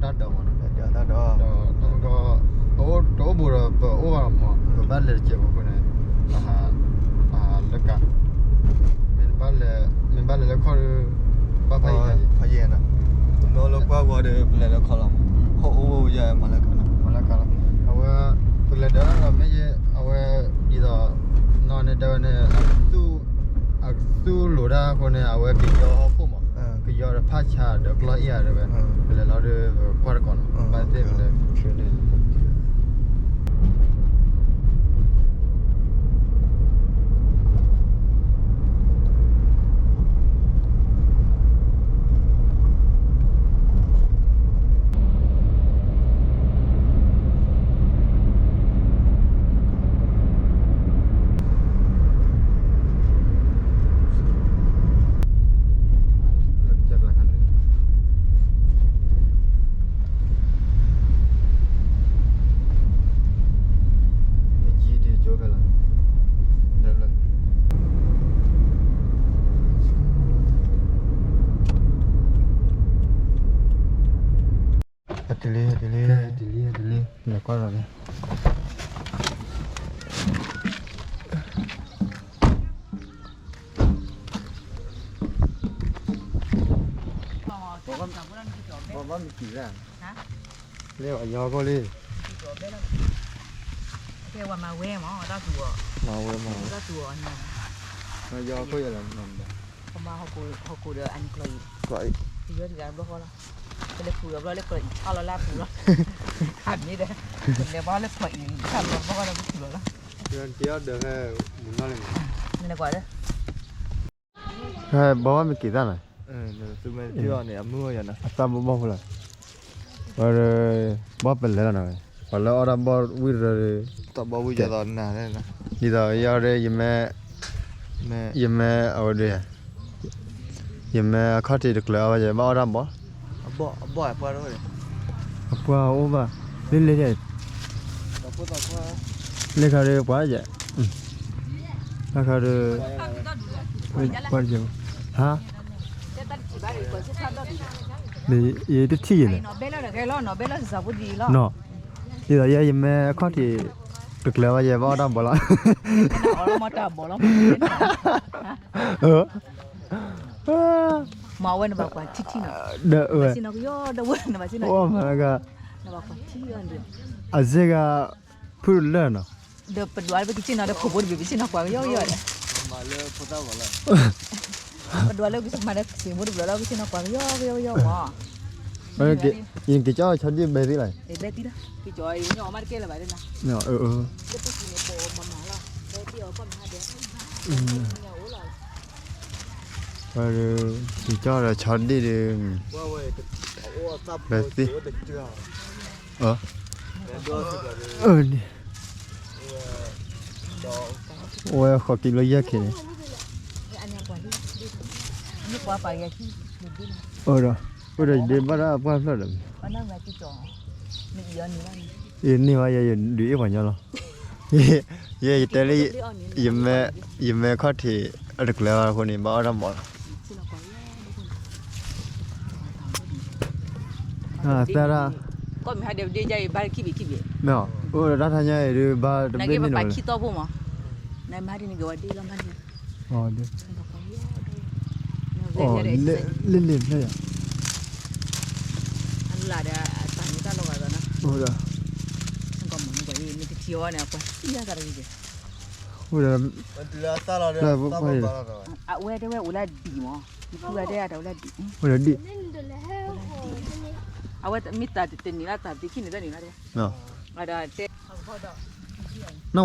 တၢ်ဒၢးမး, တၢ်ဒၢး, ဒီး တအိၣ်ဘူးဒီးပအိၣ်ဘၣ်မး, ပဘၣ်လဲၤတစဲးဖိအဃိန့ၣ်, လၢကါ, မ့ၢ်ဘၣ်လဲၤလၢခီၣ်ဒီး, ဘၣ်ဖးယံၤ, ဖးယံၤနီၤ, မ့ၢ်လၢပှၢ်ဂီၤဒီး ပလဲၤလၢခီၣ်လီၤ, ခီၣ်အိၣ်ဝဲယဲမၤလၢကါလီၤ, မၤလၢကါလီၤ, အဝဲ, ပလဲၤဒၢးဒီးမ့ၢ်ယဲ, အဝဲ, ဒ်သိး, နီၢ်န့ၣ်တဲဝဲန့ၣ်, အကသူၣ်လိာ်တၢ်အဃိန့ၣ် အဝဲကယီဟီၣ်ခိၣ်မး, ကယီဒီးဖးဆါဒီးကျီၢ်အ့ၣ်ဧါတဲဝဲ, ပလဲၤလီၤဒီးကွၢ်တကိးနီၤ, ဘၣ်သ့ၣ်ပလဲၤ, တလ့, တလ့, တလ့, တလ့, လဲၤကွၢ်လီၤန့ၣ်, လၢအယီၤခိၣ်လံ, မၤဝဲမး, မၤဝဲမး, ယီၤခိၣ်ယဲလီၤ, ဟီၣ်ခိၣ်ဒီးအနံၤကျီအံၤ, ယီၤတဂၤဘျီဃီလီၤ, ပလဲၤဖုးလီၤဘျီလၢကျီအံၤဆၣ်လီၤလၢအပူၤလီၤ, ခါမ့ၢ်ဒီး, ပလဲၤဘျီလၢကျီအံၤဆၣ်လီၤဘျီဃီလၢပဖုးလီၤလီၤ, နကွၢ်ဒီး ဟဲဘီဘၣ်မ့ၢ်က့ၤသၣ်နီၤ, အသၣ်ဘီဘီၣ်ဖိလီၤ, ဝဲ, ဘီပလဲၤလီၤနီၤ, ပှၤလၢအီၣ်တၢ်ဘီဝံၣ်တရၢဒီး, တၢ်ဘီဝံၣ်ယသိးနၤ, ဒ်သိးယီၤဒီး, ယမ့ၢ်အဝဲဒီး, ယမ့ၢ်အခီၣ်ထံးတကျၢၤအီၤဘၣ်ယဲ ဘၣ်အီၣ်တၢ်ဘီ, အပှၢ်အိၣ်ဘၣ်, လ့လ့, လ့ခါဒီးပှၤယဲ, လ့ခါဒီး, ပှၤယဲ, ဟါ, ယတထံၣ်ယဲန့ၣ်, နီၤ, ဒ်သိးယဲယမ့ၢ်အခီၣ်ထံး, တကျၢၤဘၣ်ယဲ ဘၣ်အီၣ်တၢ်ဘီလီၤ, မၤဝဲနဘၣ်ကွၢ်ထံထံနီၤ, ဒီးဝဲ, အိၣ်မးက, အစ့ဂၤ, ဖုလၢနီၤ, ဒီးပဒွးလၢပကဆ့ၣ်နီၤဒီးခိၣ်ဘိတဘ့ၣ် ပဆ့ၣ်နီၤကွၢ်ကယီကယီဒီး, ပဒွးလၢပကမၤဒီးကဆ့ၣ်ဘိတဘ့ၣ်လီၤ ပဆ့ၣ်နီၤကွၢ်ကယီကယီကယီမး, ယကကၠီဆီဒံၣ်ဘဲသ့လီၤ, ဘဲသ့လီၤ, ကကၠီအံၤမ့ၢ်အီၤမးတကဲလၢၤဘၣ်ဒ်နီၤ, လၢပကန့ၣ်ပိာ်မၤမၤလီၤ, ဘဲသ့အီၤကီၢ်မၤဟါဒဲး, ကကၠီဒီးဆီဒံၣ်ဒီး, ဘဲသ့, အၢ, န့ၣ်, အိၣ်ဝဲဃိးကံဘျီယဲၢ်ခံန့ၣ်, အိၣ်ဒီး, အိၣ်ဒီးယဒ့ဘၣ်တၢ်ပှၢ်ဖျၢၣ်ဒီး, အန့ၢ်ဝဲယဲယဒုးအ့ၣ်ပှၤညီလီၤ, ယဲယတဲလၢ, ယမ့ၢ်ခီၣ်ထံး, အတကျၢၤဘၣ်အဃိန့ၣ် ဘၣ်အီၣ်တၢ်ဘီလီၤ, သၢဒၣ်, အိၣ်ဒီးတၢ်ထါညါအံၤဒုး ဘၣ်တဘ့ၣ်မ့ၢ်နီၤ, နကဲပပာ်ခံသီဖိမး, နမၤဒ်န့ၣ်က့ၤဝဲဒ်လီၤမးန့ၣ်, လ့လ့ဖျၢၣ်ယၤ, အလၢ်ဒီးအသးန့ၣ်တၢ်လီၤဂာ်ဒီးနီၤ, အိၣ်ဒီး, နကထံၣ်အီၤန့ၣ် အကွၢ်ထံၣ်အသးတဂ့ၤက့ၤ, အိၣ်ဒီး, အဝဲတဲဝဲအိၣ်လၢဒံးမး, ယဖုဂၤတဲအတၢ်အိၣ်လၢဒံး, အိၣ်ဒီးဒံး, အဝဲမ့ၢ်တၢ်တန့ၢ်လၢတၢ်သ့ခံန့ၣ်တၢ်န့ၣ်လီၤ, တဲ, နီၢ်ဝဲသ့, ဟီၣ်ဝဲသ့, လၢ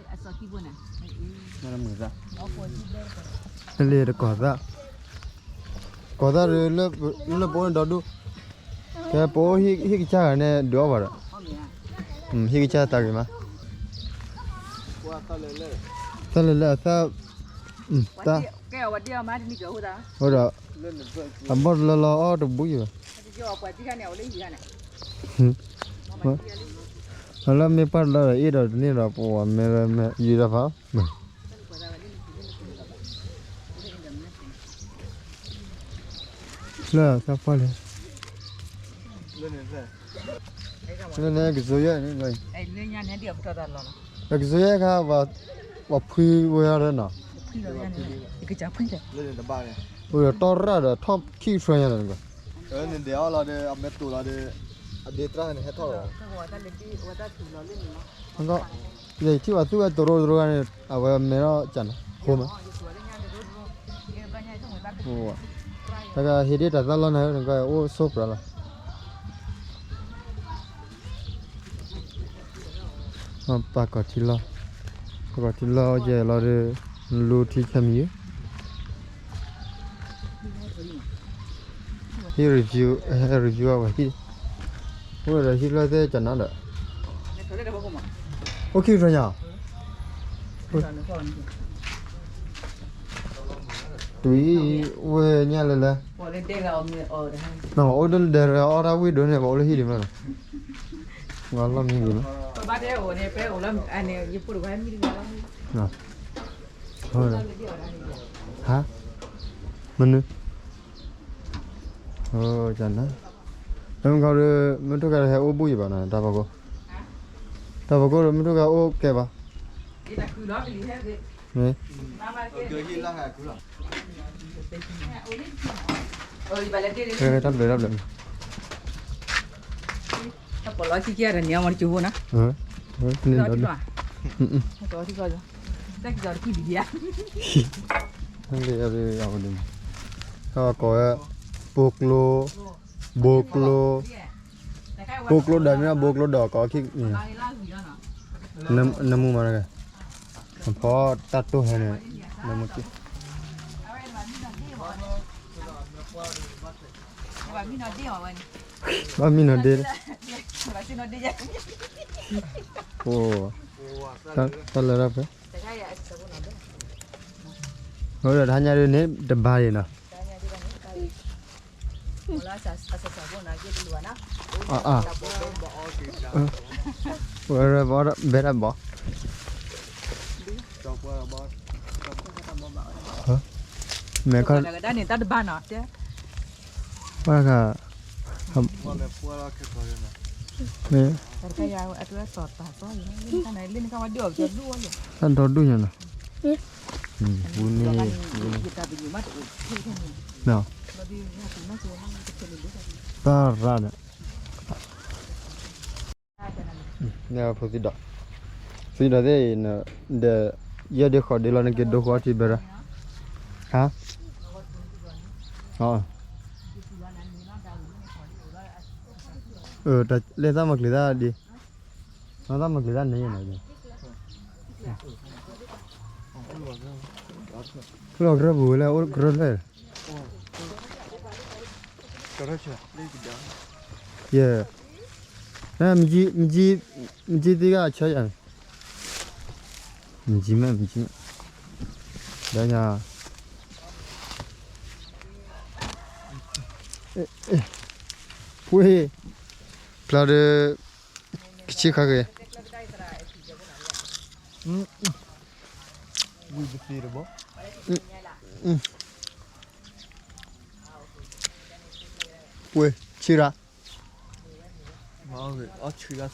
အီၤဒီး, လၢတကိးသၣ်, ကိးသၣ်ဒီး, လၢပအိၣ်န့ၣ်ဒီဒူၣ်, ကဲပအိၣ်ဟံၣ်ကစၢ်ဂၤန့ၣ်ဒုးအီၣ်ဘၣ်ဒီး, ဟံၣ်ကစၢ်တၢ်ဂ့ၤမး, သၣ်လၢလၢအသၣ်, တၢ်, အိၣ်ဒီး, အဘီၣ်တလၢလီၤအီၣ်တဘူၣ်ယံၤဘၣ်, လၢမ့ၢ်ပှၢ်တလၢဒီးအ့ၣ်ဒီးတန့ၢ်ဒီးပဝဲမ့ၢ်, ယံၤဒီးဖး, မ့ၢ်, မ့ၢ်, လၢသးပှၢ်လဲၣ်, လၢန့ၣ်ကစိယဲၢ်န့ၣ်, ကစိယဲၢ်ခါ, ပှၤဖှံဝဲယါလၢနီၤ, အိၣ်ဒီးတီၢ်ရၣ်ဒီးထီၣ်ခံကထွဲညါန့ၣ်, အမဲာ်တိၢ်လီၤဒီး အဒ့တြၢ်န့ၣ်ဟဲထီၣ်လီၤ, ယထံၣ်ပှၤသူၣ်ဝဲတရိတရိဂၤန့ၣ် အဝဲမဲထီၣ်ကနၤ, ဃိမး, တၢ်ကဟ့ၣ်ဒ့ၣ်တၢ်သၣ်လီၢ်န့ၣ် အိၣ်ဆိပြးလီၤ, ပာ်ကီၤထံလီၢ်, ပာ်ကီၤထံလီၢ်ယဲၢ်လီၤဒီး, လူထံဆဲမံၤ ဟံၣ် review, review အဝဲဟံၣ်, အိၣ်ဒီးဟံၣ်ဖျၢၣ်သ့ၣ်ကနၤဒီး, အိၣ်ခံကထွဲညါ, တွံၢ်, ဝဲညါလၢလၢ, အိၣ်ဒၣ်ဒဲးအီၣ်တၢ်ဝံၣ်ဒိၣ်န့ၣ် ပှၤအိၣ်လၢဟံၣ်ဒံးမး, ဝဲလီၢ်မံဂ့ၤမး, ဟါ, မနုၤ, ကနၤ, လၢမုၢ်ခီဒီး မုၢ်ထူၣ်ကါဒီးဟဲအိၣ်ဘူၣ်ယံၤဘၣ်နီၤ တၢ်ဖီခိၣ်, တၢ်ဖီခိၣ်ဒီးမုၢ်ထူၣ်ကါအိၣ်ကဲဘၣ်, မ့ၢ်, တၢ်ဘျုးတၢ်ဘျုး, တၢ်ပီၣ်လီၤခံကဲတန့ၢ်အမၤတကၠိဖိနီၤ, န့ၣ်ဒီး, တၢ်ကီၤတကွံာ်ဒံးဒံးဧါ, တၢ်ကိးဝဲ, ပိကျိ, ဘိကျိ, ပိကျိဒီးမ့ၢ်ဘိကျိဒီး ကိးခံ, နမူမၤတဂၤ, ဖီတၢ်တိၢ်ဟဲန့ၣ်, နမူက့, ဘၣ်မံနီၤဒ့, အိ, တၢ်လၢတၢ်ဖဲ, အိၣ်ဒီးတဟါညါဒ်န့ၣ် တဘါဒံးနီၤ, အ, ဝဲဘဲတၢ်ဘီ, မဲခီ, ပှၤခါ, မ့ၢ်, တၢ်ဒီဒူၣ်ညါနီၤ, ဝူန့ၣ်, ဝူန့ၣ်, တၢ်ရၣ်ဒီး ဖိသံဒီး, သံဒီးသ့ၣ်အံၤ, ဒီး, ယဲၢ်ဒ့ဃီးဒ့လီၤ နက့ၤဒိဃီထံဘဲရၣ်, ဟါ, လဲၤသၣ်မၤကျံၤသၣ်ဒံး, သၣ်မၤကျံၤသၣ်န့ၣ်နီၤ, လီၤကရၢပူၤဝဲလၢ အိၣ်ကရၢဖျၢၣ်, ယဲၢ်, မ့ၢ်ကံသ့ၣ်ဂၤဆၢယၤန့ၣ်, မ့ၢ်ကံမ့ၢ်, မ့ၢ်ကံမ့ၢ်, ဒီးညါ, ပှ့ၤ, ဖျါဒီး, ကဆံၣ်ခါက့ၤ, ဝံၤပသ့တဘီ, ပှ့ၤဆံၣ်ရၣ်,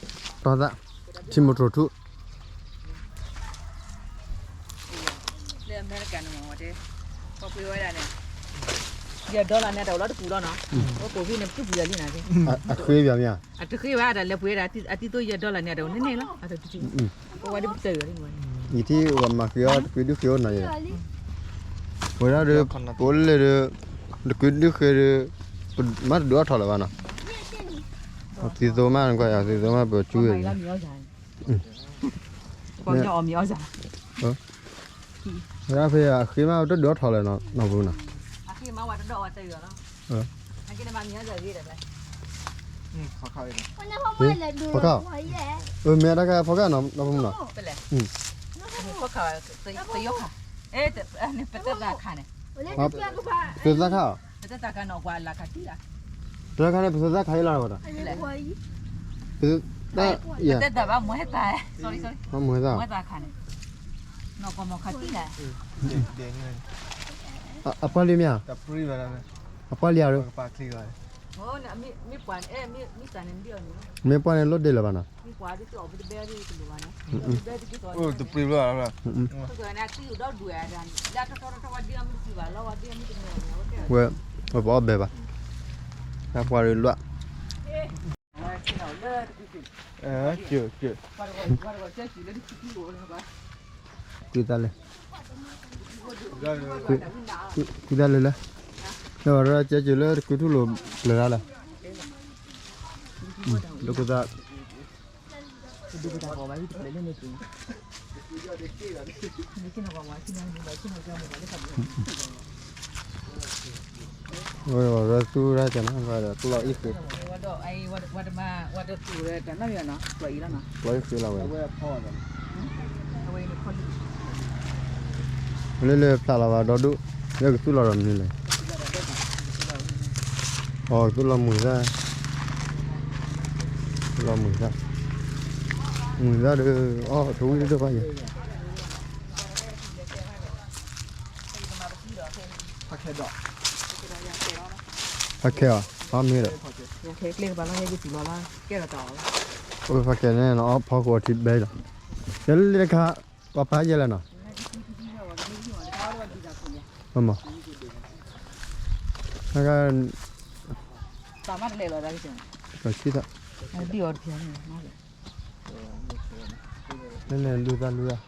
ပှၤသး, ထံမိၢ်တြိၤထူၣ်, လၢအမဲရကၤန့ၣ်မ့ၢ်ဝဲ, ပှၤပှ့ၤဝဲဒၣ်န့ၣ်, ယဒီလၣ်န့ၣ် တအိၣ်လီၤတပူၤလီၤနီၤ, အိၣ်ကိးဖဲန့ၣ် ပတူၢ်ပူၤယၤလံနၤ, အဃ့ဘၣ်မ့ၢ်ဧါ, အတဃ့ဘၣ်ဒီး လဲၤပှ့ၤဒၣ် အတံၤသိးယဲၢ်ဒီလၣ်န့ၣ် တအိၣ်န့ၣ်န့ၣ်လီၤ, အတ, ပဝဲဒၣ်ပတၢၢ်, ယထံၣ်ပှၤမၤဃ့အီၤ တကွံဒုဃ့အိၣ်နီၤယဲၢ်, ပဝဲဒၣ်ဒီး, ပအိၣ်လၢဒီး, တကွံဒုဃ့ဒီး, မ့ၢ်တဒုးအီၣ်ထီၣ်လၢၤဘၣ်နီၤ, သံသိမးနကွၢ်ယၤ သံသိမးပကၠူဝဲ, ဝဲဒၣ်ဖဲအဃ့မး တဒုးအီၣ်ထီၣ်လၢၤနီၤပူၤနီၤ, ဖီခါ, မ့ၢ်တၢ်ခါဖီခါနီၤပူၤနီၤ, ပသၣ်ခါ, ပသၣ်ခါန့ၣ် ပသၣ်ခါအံၤလီၤဝဲဒၣ်, ပသၣ်, မ့ၢ်ဝဲသၣ်, မ့ၢ်ဝဲသၣ်ခါန့ၣ် နီၢ်ကီၢ်မီၢ်ခးတံၢ်လဲၣ်. အပှၢ်လံမ့ၢ်ဧါ, အပှၢ်လံဧါ, မ့ၢ်ပှၢ်န့ၣ်လိၣ်ဒဲးလၢၤဘၣ်နီၤ, ဝဲပှၢ်န့ၣ်လိၣ်ဒဲးလၢၤဘၣ်နီၤ, ဝဲပအီၣ်ဘဲဘၣ်, တၢ်ပှၢ်ရ့လွၢ်, ကွံာ်သးလဲၣ်, ကွံာ်သးလဲၣ်လၢ, လၢဝဲဒၣ်ကဲက့ၤလၢတကုထူၣ်လိာ်ပျၢၤတၢ်လၢ, လၢကွံာ်သး ဝဲသူရၢ်ကနၣ်ဒီးကျီၢ်အံၣ်ဃ့, ကျီၢ်အံၣ်ဃ့လီၤဝဲ, လၢလၢဖျးလီၤဘၣ်ဒီဒူၣ်, လၢကသူၣ်လီၤဒီးမနုၤလဲၣ်, အကသူၣ်လီၤမုာ်သၣ်, လီၤမုာ်သၣ်, မုာ်သၣ်ဒီး အီၣ်ထဝံၣ်ဒိၣ်ဒိၣ်ဖးယံၤ ဖးခဲအီၤ, ဖးမ့ၢ်ဒီး, ဖးခဲန့ၣ် အီၣ်ဖီခိၣ်အထံဘဲလီၤ, ယလၢလၢတခါ, ပှၤဖးယဲလဲၣ်နီၤ, မ့ၢ်, နလဲၤလူၤသးလူၤရၣ်, န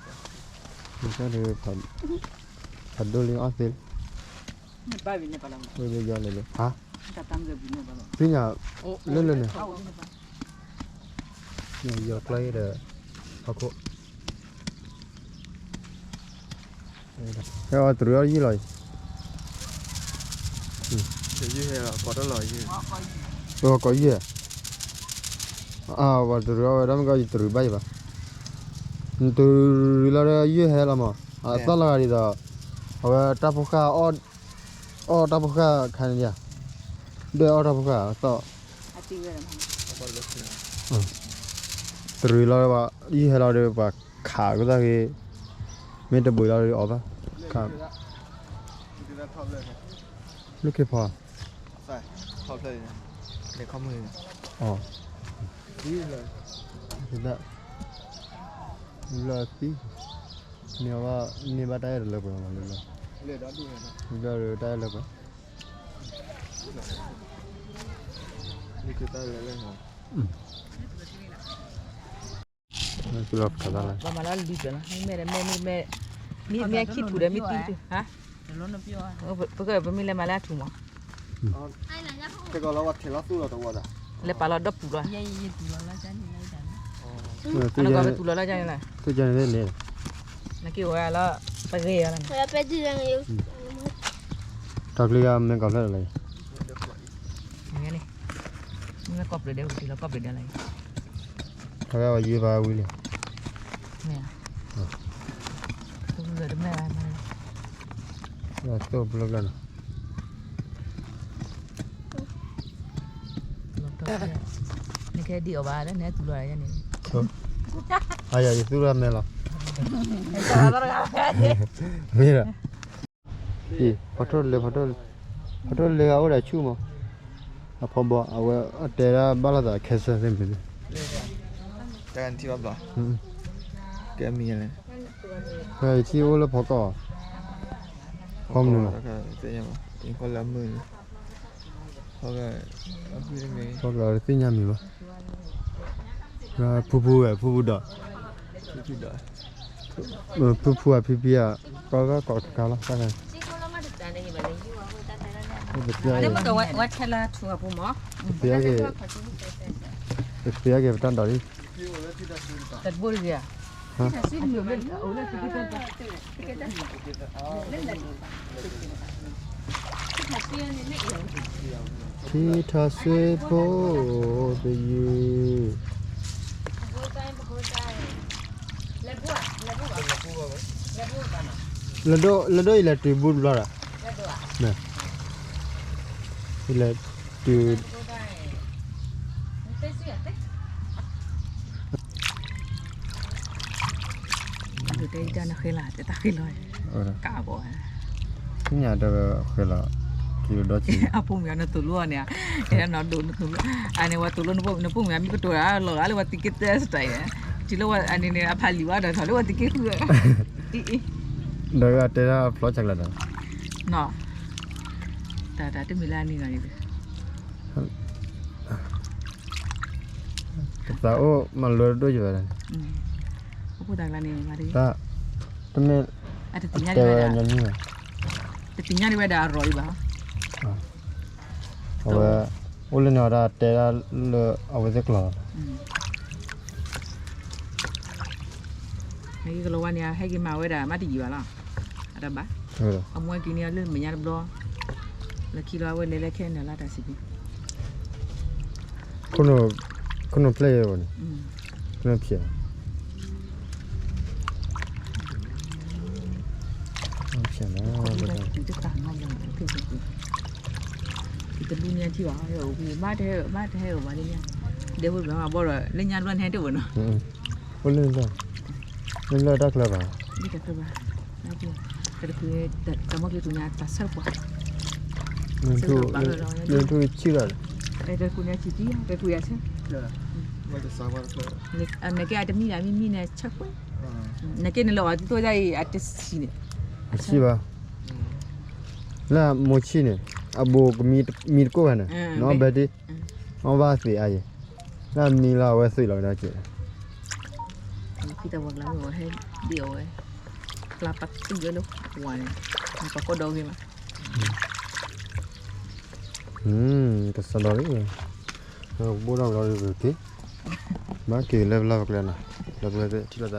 ကဲဒီး, ဖးဒိၣ်လံအီၣ်သ့လံ, ဝဲယီၤလဲၤလၢ, ဟါ, သ့ၣ်ညါ, လၢလၢန့ၣ်, ယီၤကျီဒီး, ဟီၣ်ခိၣ် ဟဲအီၤတရံးအီၣ်ယုၢ်လီၤအံၤ, ယုၢ်ဟဲလီၤ, ကိးယုၢ်, အဝဲတရံးအီၣ်ဝဲဒၣ်မ့ၢ်ကီး ယတရံးဘၣ်ယံၤဘၣ်, နတရံးလီၤဒီးယုၢ်ဟဲလီၤမး, အသီၣ်လီၤဂာ်ဒ်သိး, အဝဲတၢ်ဖိဃၢ်, အီၣ်တၢ်ဖိဃၢ်ခါန့ၣ်ဧါ, ဒွဲၣ်အီၣ်တၢ်ဖိဃၢ်အသီၣ် တရံးလီၤ, ယုၢ်ဟဲလီၤဒီး ပှၤခးကသၣ်ဂ့ၤ, မ့ၢ်တဘှံးလီၤဒီးအီၣ်ဘၣ်, ခး, လုၢ်ခ့ဖီ, အီၣ်, လၢသံ, န့ၢ်ဘၣ်, န့ၢ်ဘၣ်တၢ်အဲၣ်တလၢပှဲၤမးလၢလၢ, လၢတၢ်အဲၣ်တလၢပှဲၤ, လၢ, လၢ, ပမၤလၢလူၤပျၢၤလီၤ, မ့မ့ၢ်ဒီးမ့ၢ်, မ့မ့ၢ်ခံထူၣ်ဒီးမ့ၢ်သံထူၣ်, ဟါ, ပကပမ့ၢ်လဲၤမၤလၢအထူၣ်မး, လဲၤပာ်လီၤဒီပူၤလီၤ, နကဘၣ်ပတူၢ်လီၤလၢန့ၣ်လီၤ, နက့ၤဝဲလီၤ, ပဂ့ၤလီၤန့ၣ်, ထီၣ်ချံဂၤမ့ၢ်ကီၢ်ဖျၢၣ်လီၤ, မ့ၢ်ကီၢ်ပျၢၤဒဲး, ဝံၤလီၤကီၢ်ပျၢၤဒဲးလီၤ, ထီၣ်ဝဲယဲၢ်ပၤဝံၤလံ, တမ့ၢ်, တိၢ်ဘျီဘျီနီၤ, နကဲဒံးအီၤဘၣ်လၢနသူၣ်လီၤန့ၣ်, အယၤယသူၣ်လီၤမဲာ်လီၤ, မ့ၢ်ဒီး, ဖီထိၣ်လဲၤ, ဖီထိၣ်လဲၤဂၤအိၣ်ဒီးဆူၣ်မး, အဖီဘီ အဝဲအတဲဒၣ်ဘၣ်လိာ်သးခဲစၢၢ်သ့ၣ်မ့ၢ်, တၢ်ထံၣ်ဘၣ်ဘျီ, ကဲမံၤလဲၣ်, ယထံၣ်အိၣ်လၢဖီကီၢ်, ဖီမနုၤလီၤ, ဖီလၢအမုၢ်န့ၣ်, ဖီကီၢ်တသ့ၣ်ညါမံၤဘၣ်, ဖုဖုဝဲ ဖုဖုဒီး ဖုဖုဧါ ဖံဖံဧါ, ကီၢ်ဂၤကီၢ်တကးလီၤ, တၢ်ဂၤ, ပသ့အဂ့ၤ, ပသ့အဂ့ၤ ပတၢ်ဒိးလံ, တဘိတဂ့ၤဧါ, ထံထီၣ်စွ့ဖိတယုၢ်, လၢဒိၣ်အံၤလဲၤတုၤဘူးတဘျီဒီး, လဲၤတုၤ, နဃဲလီၤ တဲတၢ်ဃဲလီၤ ကးဘီ ညါတဲဝဲဃဲလီၤ က့ၤဒီး အဖိမုၣ်နသိၣ်လိအီၤန့ၣ် တဲဒၣ်နဒိၣ်နသိၣ်လိ အန့ၣ်ဝဲသိၣ်လိ နဖိမုၣ်မ့ၢ်ကတိၤတၢ်လီၤဂာ်လၢဝဲသုးက့သၢစတၢၢ်အံၤ တုၤလၢအန့ၣ်န့ၣ် အဖးလံာ်ဘၣ်ဒီးထီၣ်လၢဝဲသုးက့ဃု ဒီးတဲဒၣ်ဖျီဆၢကျါဒီး နီၤ တၢ်တၢ်တမ့ၢ်လၢအန့ၣ်ဂၤန့ၣ် ပသးအိၣ်မၤလၢတဒိၣ်ယၤဘၣ်ဒီး အဃိသတးကျါန့ၣ် တမ့ၢ် အတသ့ၣ်ညါတဲဝဲဒၣ် တသ့ၣ်ညါဒံးဝဲဒၣ်အရီၣ်အံၤဘၣ် အဝဲ အိၣ်လၢန့ၣ်ဝဲဒၣ်တဲဒၣ်လၢအဝဲသ့ၣ်ကျိာ် နက့ၤကလီၤဝါန့ၣ် ဟဲက့ၤမၤဝဲဒၣ်မ့ၢ်တယံာ်ဘၣ်လီၤ အတဘၣ် အမူက့ၤန့ၣ်လၢမဲာ်ညါတဘျီ လၢခံလီၤအဝဲလဲၤလၢခဲနၢ်လၢတၢ်စံးဘၣ် ခိၣ်နူာ်ဖျဲၣ်ယဲၢ်ဘၣ်န့ၣ် ခိၣ်နူာ်ဖျဲၣ် ဖျဲၣ်လီၤ တလူန့ၣ်ထံၣ်ဘၣ် ဝံၤဘၣ်တဟဲ ဘၣ်တဟဲအီၤဘၣ်လၢညါ ဒဲဖိဘၣ်မၤဘီဒီး လၢညါတဘျီန့ၣ်ဟဲတအိၣ်နီၤ အိၣ်လၢ လၢတၢ်ချၢဘၣ် တၢ်ချၢဘၣ် တၢ်တခု တၢ်မီကျိၤထူၣ်ညါတၢ်ဆၢတပှၤ နထူဆံးလီၤ တၢ်တခုညါဆံးတံၢ် တၢ်တခုယါဆၢ နကဲအတမံၤဒၣ်မံၤမံၤန့ၣ်ဆၢကွဲ နကဲနလၢအီၤတသိးဒ်အံၤ အတဆံးန့ၣ် အဆံးဘၣ် လၢမိၤဆံးန့ၣ် အဘိးကမံတကိးဂၤန့ၣ် နအီၣ်ဘဲဒ် အီၣ်ဘၣ်သ့အါယဲၢ် လၢအမံလၢအဝဲသ့လီၤဝဲဒၣ်ကဲ ခံတဝီကျါမ့ၢ်ဝဲဟဲဒ်အဝဲ ကျါပာ်သူၣ်ဝဲလၢပှၤန့ၣ် ပှၤကီၢ်ဒီဂ့ၤမး ကစးဒီးလံ ဘိၣ်ဒီးလီၤက့ၤ ဘၣ်က့ၤလၢပလီၢ်ပကျဲနီၤ လၢပဝဲသ့ၣ်ထံၣ်လီၤ